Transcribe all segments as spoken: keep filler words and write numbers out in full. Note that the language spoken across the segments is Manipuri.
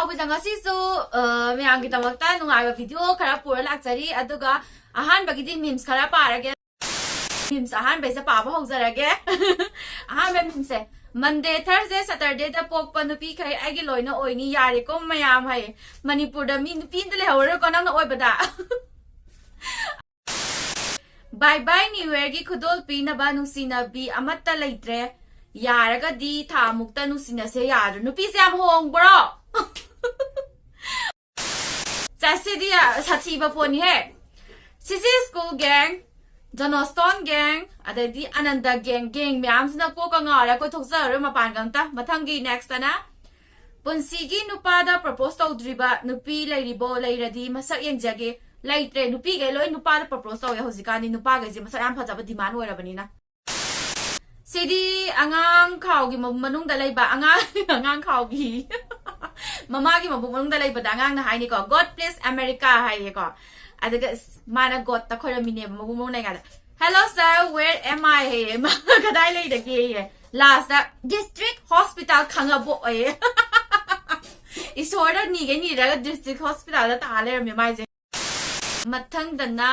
ꯑꯩꯈꯣꯏꯁꯦ ꯉꯁꯤꯁꯨ, ꯑ, ꯃꯌꯥꯝꯒꯤꯗꯃꯛꯇ ꯅꯨꯡꯉꯥꯏꯕ ꯚꯤꯗꯤꯑꯣ ꯈꯔ ꯄꯨꯔ ꯂꯥꯛꯆꯔꯤ꯫ ꯑꯗꯨꯒ ꯑꯍꯥꯟꯕꯒꯤꯗꯤ ꯃꯤꯝꯁ ꯈꯔ ꯄꯥꯔꯒꯦ꯫ ꯃꯤꯝꯁ ꯑꯍꯥꯟꯕꯩꯁꯦ ꯄꯥꯕ ꯍꯧꯖꯔꯒꯦ꯫ ꯑꯍꯥꯟꯕ ꯃꯤꯝꯁꯦ, "ꯃꯟꯗꯦ, ꯊꯔꯁꯗꯦ, ꯁꯇꯔꯗꯦꯗ ꯄꯣꯛꯄ ꯅꯨꯄꯤꯈꯩ ꯑꯩꯒꯤ ꯂꯣꯏꯅ ꯑꯣꯏꯅꯤ, ꯌꯥꯔꯦꯀꯣ ꯃꯌꯥꯝ" ꯍꯥꯏꯌꯦ꯫ ꯃꯅꯤꯄꯨꯔꯗ ꯃꯤ ꯅꯨꯄꯤ ꯑꯝꯇ ꯂꯩꯍꯧꯔꯔꯣꯏꯀꯣ ꯅꯪꯅ ꯑꯣꯏꯕꯗ꯫ "ꯕꯥꯏ ꯕꯥꯏ ꯅ꯭ꯌꯨ ꯌꯔꯒꯤ ꯈꯨꯗꯣꯜ ꯄꯤꯅꯕ ꯅꯨꯡꯁꯤꯅꯕꯤ ꯑꯃꯠꯇ ꯂꯩꯇ꯭ꯔꯦ꯫ ꯌꯥꯔꯒꯗꯤ ꯊꯥ ꯃꯨꯛꯇ ꯅꯨꯡꯁꯤꯅꯁꯦ ꯌꯥꯗ꯭ꯔꯣ?" ꯅꯨꯄꯤꯁꯦ ꯌꯥꯝ ꯍꯣꯡꯕ꯭ꯔꯣ? ꯆꯠꯁꯤꯗꯤ ꯁꯥꯊꯤꯕ ꯄꯣꯠꯅꯤꯍꯦ꯫ ꯁꯤꯁꯤ ꯁ꯭ꯀꯨꯜ ꯒꯦꯡ, ꯖꯣꯅꯣꯁꯇꯣꯟ ꯒꯦꯡ, ꯑꯗꯩꯗꯤ ꯑꯅꯟꯗ ꯒꯦꯡ, ꯒꯦꯡ ꯃꯌꯥꯝꯁꯤꯅ ꯀꯣꯛꯀ ꯉꯥꯎꯔꯦ, ꯑꯩꯈꯣꯏ ꯊꯣꯛꯆꯔꯔꯣꯏ ꯃꯄꯥꯟꯒ ꯑꯝꯇ꯫ ꯃꯊꯪꯒꯤ ꯅꯦꯛꯁꯇꯅ, "ꯄꯨꯟꯁꯤꯒꯤ ꯅꯨꯄꯥꯗ ꯄ꯭ꯔꯄꯣꯁ ꯇꯧꯗ꯭ꯔꯤꯕ ꯅꯨꯄꯤ ꯂꯩꯔꯤꯕꯣ? ꯂꯩꯔꯗꯤ ꯃꯁꯛ ꯌꯦꯡꯖꯒꯦ"꯫ ꯂꯩꯇ꯭ꯔꯦ, ꯅꯨꯄꯤꯈꯩ ꯂꯣꯏ ꯅꯨꯄꯥꯗ ꯄ꯭ꯔꯄꯣꯁ ꯇꯧꯋꯦ ꯍꯧꯖꯤꯛꯀꯥꯟꯗꯤ, ꯅꯨꯄꯥꯈꯩꯁꯦ ꯃꯁꯛ ꯌꯥꯝ ꯐꯖꯕ ꯗꯤꯃꯥꯟ ꯑꯣꯏꯔꯕꯅꯤꯅ꯫ ꯁꯤꯗꯤ ꯑꯉꯥꯡ ꯈꯥꯎꯒꯤ ꯃ-, ꯃꯅꯨꯡꯗ ꯂꯩꯕ ꯑꯉꯥꯡ, ꯑꯉꯥꯡ ꯈꯥꯎꯒꯤ, ꯃꯃꯥꯒꯤ ꯃꯕꯨꯛ ꯃꯅꯨꯡꯗ ꯂꯩꯕꯗ ꯑꯉꯥꯡꯅ ꯍꯥꯏꯅꯤꯀꯣ, "God bless America" ꯍꯥꯏꯌꯦꯀꯣ꯫ ꯑꯗꯨꯒ ꯑꯁ, ꯃꯥꯅ ꯒꯣꯠꯇ ꯈꯣꯏꯔꯝꯃꯤꯅꯦꯕ ꯃꯕꯨꯛ ꯃꯅꯨꯡ ꯂꯩꯉꯥꯏꯗ꯫ "Hello sir, where am I?" ꯍꯥꯏꯌꯦ꯫ "ꯃꯥ ꯀꯗꯥꯏ ꯂꯩꯔꯒꯦ?" ꯍꯥꯏꯌꯦ꯫ ꯂꯥꯁꯇ, "District Hospital ꯈꯥꯉꯕꯣꯛ" ꯍꯥꯏꯌꯦ꯫ ꯏꯁꯣꯔꯗ ꯅꯤꯒꯩ ꯅꯤꯔꯒ ꯗꯤꯁꯇ꯭ꯔꯤꯛ ꯍꯣꯁꯄꯤꯇꯥꯜꯗ ꯇꯥ ꯂꯩꯔꯝꯃꯦ ꯃꯥꯏꯁꯦ꯫ ꯃꯊꯪꯗꯅ,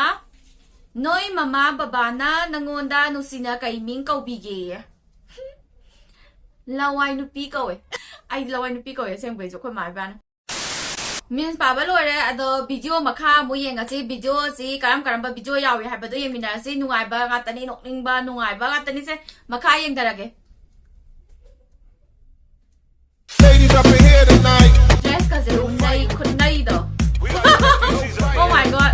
"ꯅꯣꯏ ꯃꯃꯥ ꯕꯕꯥꯅ ꯅꯪꯉꯣꯟꯗ ꯅꯨꯡꯁꯤꯅ ꯀꯩ ꯃꯤꯡ ꯀꯧꯕꯤꯒꯦ?" "ꯂꯋꯥꯏ ꯅꯨꯄꯤ" ꯀꯧꯋꯦ꯫ ꯑꯩꯗꯤ ꯂꯋꯥꯏ ꯅꯨꯄꯤ ꯀꯧꯋꯦ ꯑꯁꯦꯡꯕꯩꯁꯨ ꯑꯩꯈꯣꯏ ꯃꯥ ꯏꯕꯥꯅ꯫ ꯃꯤꯝꯁ ꯄꯥꯕ ꯂꯣꯏꯔꯦ, ꯑꯗꯣ ꯚꯤꯗꯤꯑꯣ ꯃꯈꯥ ꯑꯃꯨꯛ ꯌꯦꯡꯉꯁꯤ꯫ ꯚꯤꯗꯤꯑꯣꯁꯤ ꯀꯔꯝ ꯀꯔꯝꯕ ꯚꯤꯗꯤꯑꯣ ꯌꯥꯎꯏ ꯍꯥꯏꯕꯗꯣ ꯌꯦꯡꯃꯤꯟꯅꯔꯁꯤ꯫ ꯅꯨꯡꯉꯥꯏꯕ ꯉꯥꯛꯇꯅꯤ, ꯅꯣꯛꯅꯤꯡꯕ, ꯅꯨꯡꯉꯥꯏꯕ ꯉꯥꯛꯇꯅꯤꯁꯦ꯫ ꯃꯈꯥ ꯌꯦꯡꯊꯔꯒꯦ꯫ Ladies up in here tonight. ꯗ꯭ꯔꯦꯁꯀꯁꯦ ꯈꯨꯠꯅꯩ, ꯈꯨꯠꯅꯩꯗꯣ꯫ Oh my God.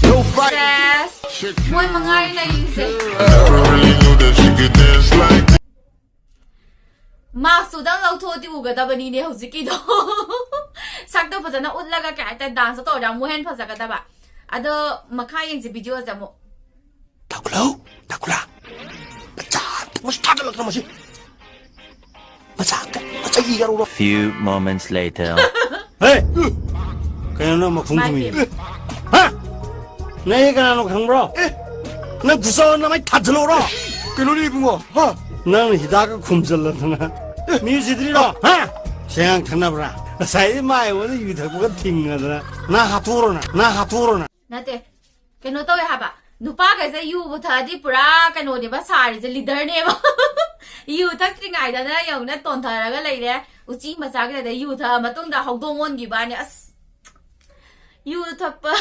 No fight. ꯁꯦꯁ꯫ ꯃꯣꯏ ꯃꯉꯥꯏ ꯂꯩꯔꯤꯁꯦ꯫ Never really knew that she could dance like ꯃꯥꯛꯁꯇꯨꯗꯪ ꯂꯧꯊꯣꯛꯑꯗꯤ ꯎꯒꯗꯕꯅꯤꯅꯦ ꯍꯧꯖꯤꯛꯀꯤꯗꯣ꯫ ꯁꯛꯇꯣ ꯐꯖꯅ ꯎꯠꯂꯒ ꯀꯩ ꯍꯥꯏꯇꯥꯔꯦ, ꯗꯥꯟꯁꯇꯣ ꯇꯧꯔꯗꯤ ꯑꯃꯨꯛ ꯍꯦꯟꯅ ꯐꯖꯒꯗꯕ꯫ ꯑꯗꯣ ꯃꯈꯥ ꯌꯦꯡꯁꯤ ꯚꯤꯗꯤꯑꯣꯁꯦ ꯑꯃꯨꯛ꯫ ꯇꯥꯀꯨꯂꯥꯎ, ꯇꯥꯀꯨꯂꯥ꯫ ꯃꯆꯥ ꯑꯝꯇ ꯃꯁꯤ ꯊꯥꯒꯠꯂꯛꯇ꯭ꯔꯣ ꯃꯁꯤ? ꯃꯆꯥ ꯑꯝꯇ, ꯃꯆꯥ ꯌꯦꯡꯉꯔꯨꯔꯣ? Few moments later. ꯍꯦ! ꯀꯩꯅꯣ ꯅꯪ ꯃꯈꯨꯝ ꯈꯨꯝꯃꯤ? ꯍꯥ? ꯅꯪ ꯀꯅꯥꯅꯣ ꯈꯪꯕ꯭ꯔꯣ? ꯑꯦ! ꯅꯪ ꯈꯨꯠꯁꯥꯎ ꯅꯃꯥꯏ ꯊꯥꯖꯤꯜꯂꯛꯎꯔꯣ? ꯀꯩꯅꯣꯅꯦ ꯏꯕꯨꯡꯉꯣ? ꯍꯥ? ꯅꯪꯅ ꯍꯤꯗꯥꯛꯀ ꯈꯨꯝꯖꯤꯜꯂꯗꯅ ꯃꯤ ꯎꯁꯤꯠꯇ꯭ꯔꯤꯔꯣ? ꯍꯥ? ꯁꯦꯡꯉꯥꯡ ꯊꯛꯅꯕ꯭ꯔꯥ? ꯉꯁꯥꯏꯗꯤ ꯃꯥ ꯑꯩꯉꯣꯟꯗ ꯌꯨ ꯊꯛꯄꯒ ꯊꯤꯡꯉꯗꯅ꯫ ꯅꯪ ꯍꯥꯠꯇꯣꯛꯎꯔꯣ ꯅꯪ, ꯅꯪ ꯍꯥꯠꯇꯣꯛꯎꯔꯣ ꯅꯪ꯫ ꯅꯠꯇꯦ, ꯀꯩꯅꯣ ꯇꯧꯋꯦ ꯍꯥꯏꯕ, ꯅꯨꯄꯥꯈꯩꯁꯦ ꯌꯨꯕꯨ ꯊꯛꯑꯗꯤ ꯄꯨꯔꯥ ꯀꯩꯅꯣꯅꯦꯕ ꯁꯥꯔꯤꯁꯦ, ꯂꯤꯗꯔꯅꯦꯕ꯫ ꯌꯨ ꯊꯛꯇ꯭ꯔꯤꯉꯩꯗꯅ ꯌꯦꯡꯉꯨꯅꯦ, ꯇꯣꯟꯊꯔꯒ ꯂꯩꯔꯦ, ꯎꯆꯤ ꯃꯆꯥꯒꯤ ꯇꯥꯏꯞꯇ꯫ ꯌꯨ ꯊꯛꯑ ꯃꯇꯨꯡꯗ ꯍꯧꯗꯣꯡ ꯑꯣꯟꯈꯤꯕꯅꯦ꯫ ꯑꯁ, ꯌꯨ ꯊꯛꯄ,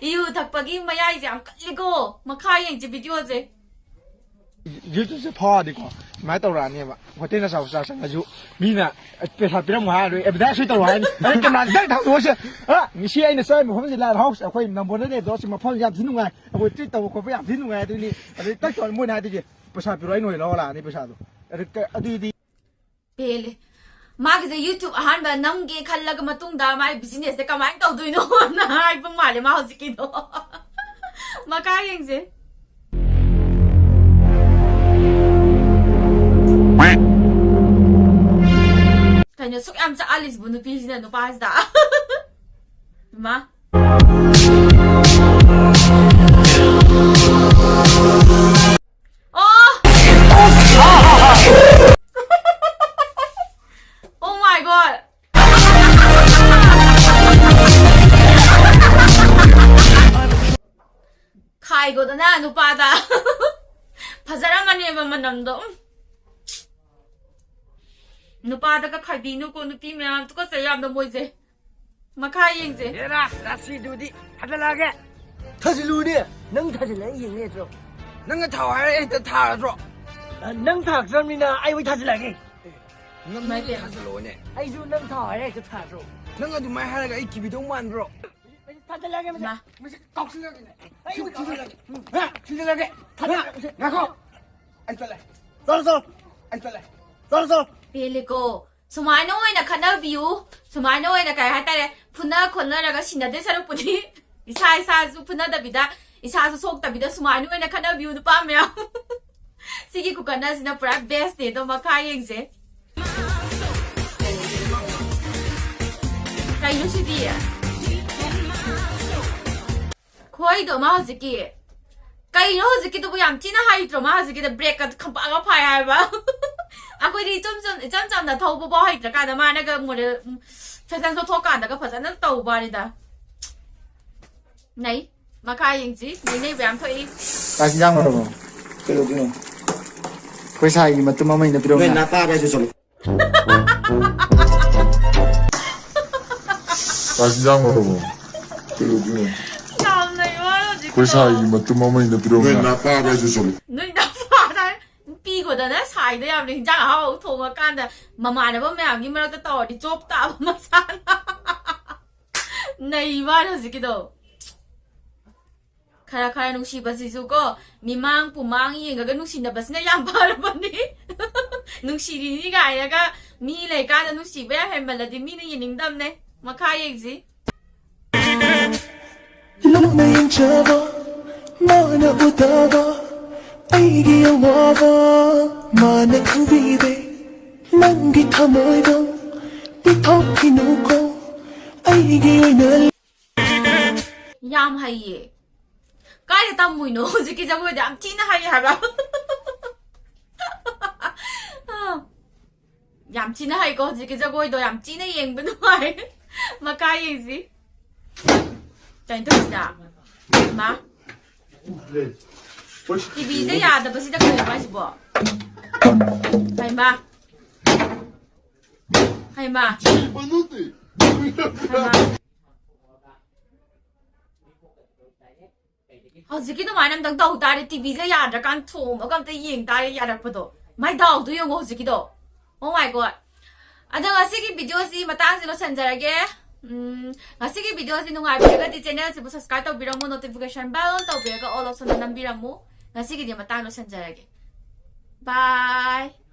ꯌꯨ ꯊꯛꯄꯒꯤ ꯃꯌꯥꯏꯁꯦ ꯌꯥꯝ ꯀꯜꯂꯤꯀꯣ꯫ ꯃꯈꯥ ꯌꯦꯡꯁꯤ ꯚꯤꯗꯤꯑꯣꯁꯦ꯫ ꯌꯨꯇ꯭ꯌꯨꯕꯁꯦ ꯐꯥꯎꯔꯗꯤꯀꯣ, ꯁꯨꯃꯥꯏꯅ ꯇꯧꯔꯛꯑꯅꯦꯕ꯫ ꯍꯣꯇꯦꯜ ꯑꯆꯥꯎ ꯑꯆꯥ ꯆꯪꯉꯁꯨ ꯃꯤꯅ ꯄꯩꯁꯥ ꯄꯤꯔꯝꯃꯣ ꯍꯥꯏꯔꯣꯏ, ꯑꯦꯗꯚꯔꯇꯥꯏꯁ ꯑꯣꯏꯅ ꯇꯧꯔꯣ ꯍꯥꯏꯔꯅꯤ꯫ ꯑꯗꯩ ꯀꯦꯃꯦꯔꯥꯁꯦ ꯇꯛ ꯊꯥꯡꯗꯣꯛꯑꯁꯦ, "ꯑ, ꯉꯁꯤ ꯑꯩꯅ ꯆꯥꯔꯤꯕ ꯃꯐꯝꯁꯦ ꯂꯥꯏꯠ ꯍꯥꯎꯁ, ꯑꯩꯈꯣꯏ ꯅꯝꯕꯣꯜꯗ ꯂꯩꯕꯗꯣ, ꯁꯤ ꯃꯐꯝꯁꯦ ꯌꯥꯝ ꯊꯤ ꯅꯨꯡꯉꯥꯏ, ꯑꯩꯈꯣꯏ ꯇ꯭ꯔꯤꯠ ꯇꯧꯕ ꯈꯣꯠꯄ ꯌꯥꯝ ꯊꯤ ꯅꯨꯡꯉꯥꯏ", ꯑꯗꯨꯗꯤ ꯇꯛ ꯇꯧꯔ ꯃꯣꯏꯅ ꯍꯥꯏꯗꯣꯏꯁꯦ, "ꯄꯩꯁꯥ ꯄꯤꯔꯣ, ꯑꯩꯅ ꯑꯣꯏꯅ ꯂꯧꯔ ꯂꯥꯛꯑꯅꯤ ꯄꯩꯁꯥꯗꯣ"꯫ ꯑꯗꯨ ꯀ-, ꯑꯗꯨꯗꯤ ꯄꯦꯜꯂꯦ꯫ ꯃꯥꯒꯤꯁꯦ ꯌꯨꯇ꯭ꯌꯨꯕ ꯑꯍꯥꯟꯕ ꯅꯝꯒꯦ ꯈꯜꯂꯒ ꯃꯇꯨꯡꯗ ꯃꯥꯏ ꯕꯤꯖꯤꯅꯦꯁꯁꯦ ꯀꯃꯥꯏꯅ ꯇꯧꯗꯣꯏꯅꯣꯅ ꯍꯥꯏꯕ ꯃꯥꯜꯂꯦ ꯃꯥ ꯍꯧꯖꯤꯛꯀꯤꯗꯣ꯫ ꯃꯈꯥ ꯌꯦꯡꯁꯦ꯫ ꯀꯩꯅꯣ ꯁꯨꯛ ꯌꯥꯝ ꯆꯥꯛꯍꯜꯂꯤꯁꯤꯕꯨ ꯅꯨꯄꯤꯁꯤꯅ ꯅꯨꯄꯥꯁꯤꯗ? ꯏꯃꯥ꯫ ꯑꯣ! Oh my god! ꯈꯥꯏꯒꯣꯗꯅ ꯅꯨꯄꯥꯗ꯫ ꯐꯖꯔꯝꯃꯅꯦꯕ ꯃꯅꯝꯗꯣ꯫ ꯎꯝ꯫ ꯅꯨꯄꯥꯗꯒ ꯈꯥꯏꯕꯤꯅꯨꯀꯣ, ꯅꯨꯄꯤ ꯃꯌꯥꯝ ꯇꯨꯀꯠꯆꯩ ꯌꯥꯝꯅ ꯃꯣꯏꯁꯦ꯫ ꯃꯈꯥ ꯌꯦꯡꯁꯦ꯫ ꯍꯦꯔꯥ, ꯔꯥꯁꯤꯗꯨꯗꯤ ꯊꯥꯖꯜꯂꯛꯑꯒꯦ꯫ ꯊꯥꯖꯤꯜꯂꯨꯅꯦ꯫ ꯅꯪ ꯊꯥꯖꯤꯜꯂ ꯑꯩ ꯌꯦꯡ ꯂꯩꯔꯗ꯭ꯔꯣ? ꯅꯪꯅ ꯊꯥꯎ ꯍꯥꯏꯔ ꯍꯦꯛꯇ ꯊꯥꯔꯗ꯭ꯔꯣ? ꯑ, ꯅꯪ ꯊꯥꯔꯛꯇ꯭ꯔꯕꯅꯤꯅ ꯑꯩ ꯑꯣꯏ ꯊꯥꯖꯤꯜꯂꯛꯑꯒꯦ꯫ ꯅꯪ ꯏꯃꯥꯏ ꯄꯦꯝꯃ꯫ ꯊꯥꯖꯜꯂꯛꯑꯣꯅꯦ꯫ ꯑꯩꯁꯨ ꯅꯪ ꯊꯥꯎ ꯍꯥꯏꯔ ꯍꯦꯛꯇ ꯊꯥꯔꯗ꯭ꯔꯣ? ꯅꯪ ꯑꯗꯨꯃꯥꯏꯅ ꯍꯥꯏꯔꯒ ꯑꯩ ꯀꯤꯕꯤꯗꯧ ꯃꯥꯟꯕ꯭ꯔꯣ? ꯊꯥꯖꯤꯜꯂꯛꯑꯒꯦ ꯃꯁꯤ꯫ ꯃꯥ꯫ ꯃꯁꯤ ꯀꯥꯎꯁꯤꯜꯂꯛꯑꯒꯦꯅꯦ꯫ ꯑꯩ ꯑꯣꯏ ꯊꯥꯖꯤꯜꯂꯛꯑꯒꯦ꯫ ꯍꯥ? ꯊꯤꯖꯤꯜꯂꯛꯑꯒꯦ꯫ ꯍꯥ? ꯉꯥꯏꯈꯣ꯫ ꯑꯩ ꯆꯠꯂꯦ꯫ ꯆꯠꯂꯣ ꯆꯠꯂꯣ꯫ ꯑꯩ ꯆꯠꯂꯦ꯫ ꯆꯠꯂꯣ ꯆꯠꯂꯣ꯫ ꯄꯦꯜꯂꯦꯀꯣ꯫ ꯁꯨꯃꯥꯏꯅ ꯑꯣꯏꯅ ꯈꯠꯅꯕꯤꯌꯨ꯫ ꯁꯨꯃꯥꯏꯅ ꯑꯣꯏꯅ ꯀꯩ ꯍꯥꯏꯇꯥꯔꯦ, ꯐꯨꯅ ꯈꯣꯠꯅꯔꯒ ꯁꯤꯟꯅꯗꯣꯏ ꯁꯔꯨꯛꯄꯨꯗꯤ ꯏꯁꯥ ꯏꯁꯥꯁꯨ ꯐꯨꯅꯗꯕꯤꯗ, ꯏꯁꯥꯁꯨ ꯁꯣꯛꯇꯕꯤꯗ ꯁꯨꯃꯥꯏꯅ ꯑꯣꯏꯅ ꯈꯠꯅꯕꯤꯌꯨ ꯅꯨꯄꯥ ꯃꯌꯥꯝ꯫ ꯁꯤꯒꯤ ꯈꯨꯀꯠꯅꯁꯤꯅ ꯄꯨꯔꯥ ꯕꯦꯁꯅꯦ꯫ ꯑꯗꯣ ꯃꯈꯥ ꯌꯦꯡꯁꯦ꯫ ꯀꯩꯅꯣ ꯁꯤꯗꯤ? ꯈꯣꯏꯗꯣ ꯃꯥ ꯍꯧꯖꯤꯛꯀꯤ ꯀꯩꯅꯣ ꯍꯧꯖꯤꯛꯀꯤꯗꯨꯕꯨ ꯌꯥꯝ ꯊꯤꯅ ꯍꯩꯇ꯭ꯔꯣ? ꯃꯥ ꯍꯧꯖꯤꯛꯀꯤꯗ ꯕ꯭ꯔꯦꯛꯀ ꯈꯪꯄꯥꯛꯀ ꯐꯥꯏ ꯍꯥꯏꯕ꯫ ꯑꯩꯈꯣꯏꯗꯤ ꯏꯆꯝ ꯆꯝ ꯏꯆꯝ ꯆꯝꯅ ꯊꯧꯕꯐꯥꯎ ꯍꯩꯇ꯭ꯔꯀꯥꯟꯗ ꯃꯥꯅꯒ ꯃꯣꯗꯦꯜ ꯐꯦꯁꯟ ꯁꯣ ꯊꯣꯛꯀꯥꯟꯗꯒ ꯐꯖꯅ ꯇꯧꯕ ꯋꯥꯅꯤꯗ꯫ ꯅꯩ꯫ ꯃꯈꯥ ꯌꯦꯡꯁꯤ꯫ ꯅꯩ ꯅꯩꯕ ꯌꯥꯝ ꯊꯣꯛꯏ꯫ ꯆꯥꯛ ꯏꯟꯖꯥꯡ ꯂꯣꯏꯔꯕꯣ? ꯀꯩꯗꯧꯗꯣꯏꯅꯣ? ꯑꯩꯈꯣꯏ ꯁꯥꯏꯒꯤ ꯃꯇꯨꯝ ꯑꯃ ꯏꯟꯅꯕꯤꯔꯣ꯫ ꯅꯣꯏ ꯅꯥꯄꯥꯗ ꯍꯥꯏꯁꯨ ꯆꯠꯂꯣ꯫ ꯆꯥꯛ ꯏꯟꯖꯥꯡ ꯂꯣꯏꯔꯕꯣ? ꯀꯩꯗꯧꯗꯣꯏꯅꯣ? ꯌꯥꯝ ꯅꯩꯕ ꯋꯥꯅꯤ ꯍꯧꯖꯤꯛꯀꯤꯗꯣ꯫ ꯑꯩꯈꯣꯏ ꯁꯥꯏꯒꯤ ꯃꯇꯨꯝ ꯑꯃ ꯏꯟꯅꯕꯤꯔꯣ꯫ ꯅꯣꯏ ꯅꯥꯄꯥꯗ ꯍꯥꯏꯁꯨ ꯆꯠꯂꯣ꯫ ꯅꯣꯏ ꯅꯥꯄꯥꯗ ꯍꯥꯏ-, ꯅꯨꯄꯤꯒꯣꯗꯅ ꯁꯥꯏꯗ ꯌꯥꯝꯅ ꯍꯤꯟꯖꯥꯡ ꯑꯍꯥꯎꯕ ꯊꯣꯡꯉꯀꯥꯟꯗ ꯃꯃꯥꯟꯅꯕ ꯃꯌꯥꯝꯒꯤ ꯃꯔꯛꯇ ꯇꯧꯔꯗꯤ ꯆꯣꯞ ꯇꯥꯕ ꯃꯁꯥꯅ꯫ ꯅꯩꯕ ꯋꯥꯅꯤ ꯍꯧꯖꯤꯛꯀꯤꯗꯣ꯫ ꯈꯔ ꯈꯔ ꯅꯨꯡꯁꯤꯕꯁꯤꯁꯨ ꯀꯣ, ꯃꯤꯃꯥꯡ ꯄꯨꯃꯥꯡ ꯌꯦꯡꯉꯒ ꯅꯨꯡꯁꯤꯅꯕꯁꯤꯅ ꯌꯥꯝ ꯐꯔꯕꯅꯤ꯫ ꯅꯨꯡꯁꯤꯔꯤꯅꯤ ꯀꯥꯏꯅꯒ ꯃꯤ ꯂꯩꯀꯥꯟꯗ ꯅꯨꯡꯁꯤꯕ ꯌꯥꯝ ꯍꯦꯟꯃꯜꯂꯗꯤ ꯃꯤꯅ ꯌꯦꯡꯅꯤꯡꯗꯕꯅꯦ꯫ ꯃꯈꯥ ꯌꯦꯡꯁꯤ꯫ ꯅꯪꯅ ꯌꯦꯡꯖꯕ ꯃꯥꯅ ꯎꯗꯕ ꯑꯩꯒꯤ ꯑꯋꯥꯕ ꯃꯥꯅ ꯈꯪꯕꯤꯗꯦ ꯅꯪꯒꯤ ꯊꯃꯣꯏꯗꯣ ꯄꯤꯊꯣꯛꯈꯤꯅꯨꯀꯣ ꯑꯩꯒꯤ ꯑꯣꯏꯅ ꯌꯥꯝ ꯍꯩꯌꯦ꯫ ꯀꯥꯏꯗ ꯇꯝꯃꯨꯏꯅꯣ ꯍꯧꯖꯤꯛꯀꯤ ꯖꯒꯣꯏꯗꯣ? ꯌꯥꯝ ꯊꯤꯅ ꯍꯩ ꯍꯥꯏꯕ꯫ ꯌꯥꯝ ꯊꯤꯅ ꯍꯩꯀꯣ ꯍꯧꯖꯤꯛꯀꯤ ꯖꯒꯣꯏꯗꯣ, ꯌꯥꯝ ꯊꯤꯅ ꯌꯦꯡꯕ ꯅꯨꯡꯉꯥꯏ꯫ ꯃꯈꯥ ꯌꯦꯡꯁꯤ꯫ ꯀꯩꯅꯣ ꯇꯧꯁꯤꯗ? ꯃꯥ, ꯇꯤꯚꯤꯁꯦ ꯌꯥꯗꯕꯁꯤꯗ ꯀꯩꯅꯣ ꯍꯥꯏꯁꯤꯕꯣ? ꯍꯩꯃꯥ, ꯍꯩꯃꯥ, ꯍꯩꯃꯥ꯫ ꯍꯧꯖꯤꯛꯀꯤ ꯑꯗꯨꯃꯥꯏꯅ ꯑꯝꯇꯪ ꯇꯧ ꯇꯥꯔꯦ꯫ ꯇꯤꯚꯤꯁꯦ ꯌꯥꯗ꯭ꯔꯀꯥꯟ ꯊꯣꯝꯃꯒ ꯑꯝꯇ ꯌꯦꯡ ꯇꯥꯔꯦ ꯌꯥꯔꯛꯄꯗꯣ꯫ ꯃꯥꯏ ꯗꯥꯎꯗꯣ ꯌꯦꯡꯉꯣ ꯍꯧꯖꯤꯛꯀꯤꯗꯣ꯫ Oh my God. ꯑꯗꯣ ꯉꯁꯤꯒꯤ ꯚꯤꯗꯤꯑꯣꯁꯤ ꯃꯇꯥꯡꯁꯤ ꯂꯣꯏꯁꯤꯟꯖꯔꯒꯦ꯫ ꯎꯝ, ꯉꯁꯤꯒꯤ ꯚꯤꯗꯤꯑꯣꯁꯤ ꯅꯨꯡꯉꯥꯏꯕꯤꯔꯒꯗꯤ ꯆꯦꯅꯦꯜꯁꯤꯕꯨ subscribe ꯇꯧꯕꯤꯔꯝꯃꯨ, notification bell on ꯇꯧꯕꯤꯔꯒ all option ꯗ ꯅꯝꯕꯤꯔꯝꯃꯨ꯫ ꯉꯁꯤꯒꯤꯗꯤ ꯃꯇꯥꯡ ꯂꯣꯏꯁꯤꯟꯖꯔꯒꯦ꯫ Bye.